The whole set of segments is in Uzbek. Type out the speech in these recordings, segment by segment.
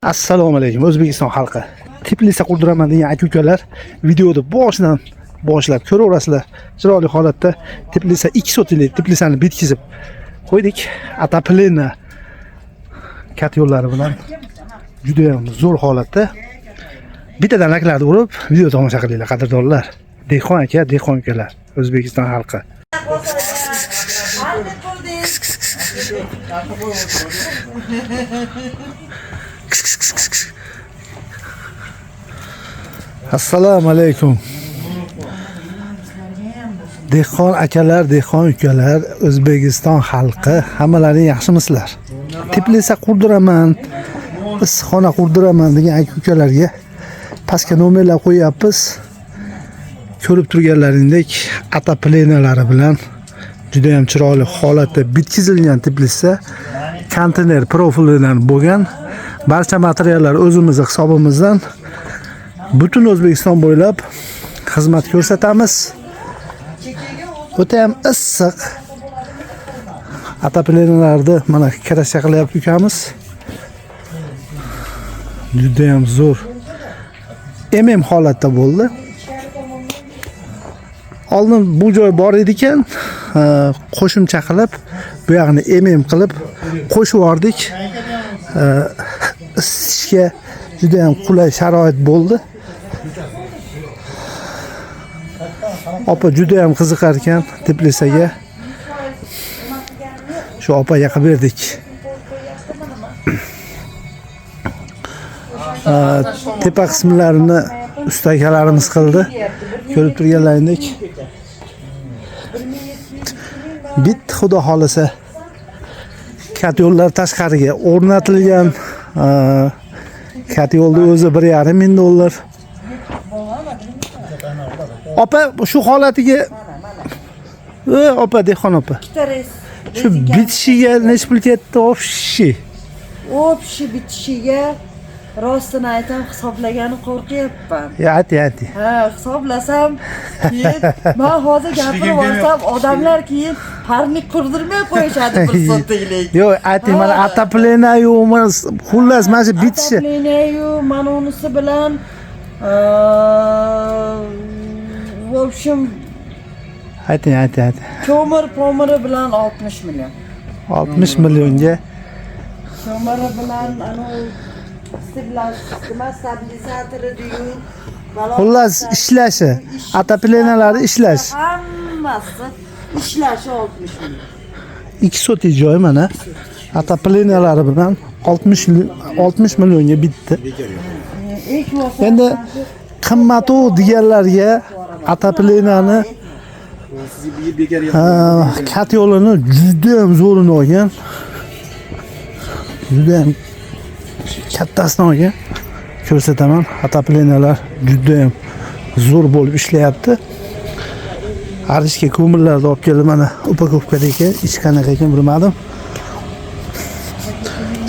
Assalomu alaykum, O'zbekiston xalqi. Teplitsa qurdiraman degan aka-ukalar, videoni boshidan boshlab ko'raverasizlar. Chiroyli holatda teplitsa, 2 sotilik teplitsani bitkizib qo'ydik. Отопление yo'llari bilan juda ham zo'r holatda. Bittadan layklarni urib, video tomosha qilinglar, qadrdonlar. Dehqon aka, dehqon ukalar, O'zbekiston xalqi. Assalomu alaykum. Dehqon akalar, dehqon ukalar, O'zbekiston xalqi, hammalaring yaxshimisizlar? Teplitsa qurdiraman, issiqxona qurdiraman degan aka ukalarga pastga nomerlar qo'yyapmiz. Ko'rib turganlaringdek, отоплениялari bilan juda ham chiroyli holatda bitkizilgan teplitsa, konteyner profilidan bo'lgan, barcha materiallar o'zimizni hisobimizdan. Butun O'zbekiston bo'ylab xizmat ko'rsatamiz. O'ta ham issiq. Отопления larni mana краска qilyapti ukamiz. Juda ham zo'r. MM holatda bo'ldi. Oldin bu joy bor edi ekan, qo'shimcha qilib, bu yog'ini MM qilib qo'shib yubordik. Isitishga juda ham qulay sharoit bo'ldi. Opa juda ham qiziqar ekan teplitsaga. Shu opaga qilib berdik. Tepa qismlarini usta akalarimiz qildi. Ko'rib turganlaringdek. Bitta xudo xolasa katyo'llar tashqariga o'rnatilgan. Katyo'lni o'zi 1,5 ming dollar. Opa, shu holatiga, opa, dehqon opa. Shu bitishiga necha pul ketdi общий? Общий bitishiga, rostini aytam, hisoblagani qo'rqyapman. Ya, ayting, ayting. Ha, hisoblasam keyin man hozir gapirib olsam, odamlar keyin парник qurdirmay qo'yishadi bir sotiklik. Yo'q, ayting, mana отопление yo'qmi, xullas mana shu bitishi. Отопление, mana unisi bilan, в общем, Ayting, ayting, ayting. Ko'mir pomiri bilan 60 million. 60 millionga. Ko'miri bilan, anavi nima, stabilizatori deyu balo. Xullas ishlashi, отопления lari ishlash. Hammasi ishlashi 60 million. 2 sotik joy mana отопления lari bilan 60 millionga bitdi. Endi qimmatu deganlarga отопления ni katyo'lini juda ham zo'rini olgan. Juda ham kattasini olgan. Ko'rsataman. Отопления lar juda ham zo'r bo'lib ishlayapti. Arishga ko'mirlarni olib kelib, mana упаковка da ekan, ichi qanaqa ekan bilmadim.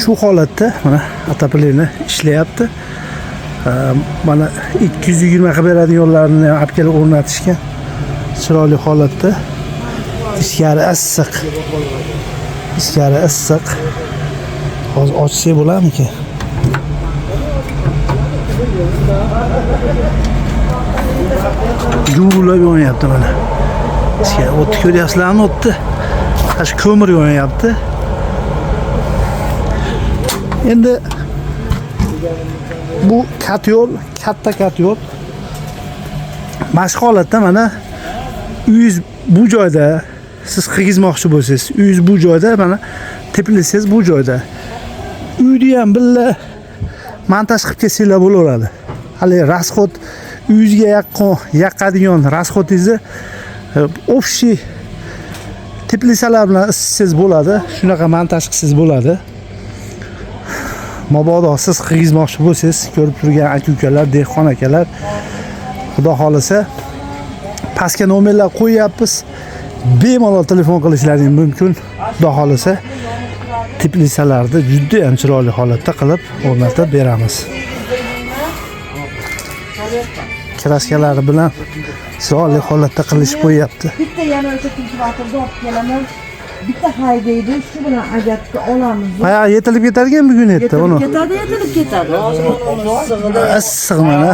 Shu holatda mana отопление ishlayapti. Mana 220 qilib beradiganlarini ham olib kelib o'rnatishgan. Chiroyli holatda. Ichkari issiq. Ichkari issiq. Hozir ochsak bo'larmikin? Guvillab yonyapti mana. Ichkari o'tni ko'ryapsizlarmi, o'tni? Mana shu ko'mir yonyapti. Endi bu katyo'l, katta katyo'l. Mana shu holatda mana uyingiz bu joyda, siz qilgizmoqchi bo'lsangiz, uyingiz bu joyda, mana teplitsangiz bu joyda. Uyni ham birga montaj qilib kelsanglar bo'laveradi. Hali расход, uyingizga yaqin yoqadigan расход ingizni общий teplitsalar bilan isitsangiz bo'ladi. Shunaqa montaj qilsangiz bo'ladi. Mabodo siz qilgizmoqchi bo'lsangiz, ko'rib turgan aka-ukalar, dehqon akalar, xudo xolasa pastga nomerlar qo'yyapmiz. Bemalol telefon qilishlaring mumkin. Xudo xolasa teplitsalarni juda ham chiroyli holatda qilib o'rnatib beramiz. Краска lari bilan chiroyli holatda qilishib qo'yyapti. Bitta yana o'sha kultivatorni olib kelaman. Bitta haydaydi, shu bilan agatga olamiz. Bayağı yetilib ketarkan bugun erta Yetilib uni. ketadi, yetilib ketadi. Hozir uni issig'ida Issiq mana.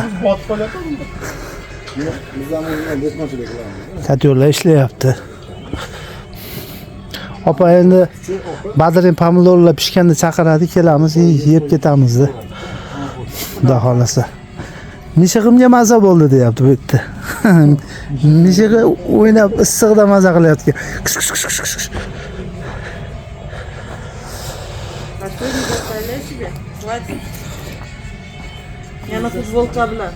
Satyorlar ishlayapti. Opa endi badring pomidorlar pishganda chaqiradi, kelamiz, yeb ketamiz da. Xudo xolasa. Mishig'imga maza bo'ldi deyapti bu yerda. Mishig'i o'ynab issiqda maza qilyapti. Kis kis kis kis kis. Yana futbolka bilan.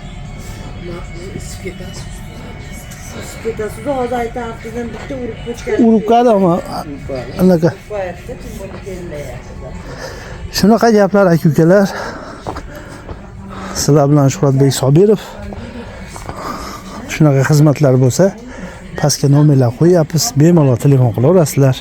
Isib ketasiz. Isib ketasiz. Hozir aytardim, bitta urib qo'ygan. Urib qoldi ama anaqa. Qo'yapti, kim kelmayapti. Shunaqa gaplar aka ukalar. Sizlar bilan Shuhratbek Sobirov. Shunaqa xizmatlar bo'lsa, pastga nomerlar qo'yyapmiz. Bemalol telefon qilaverasizlar.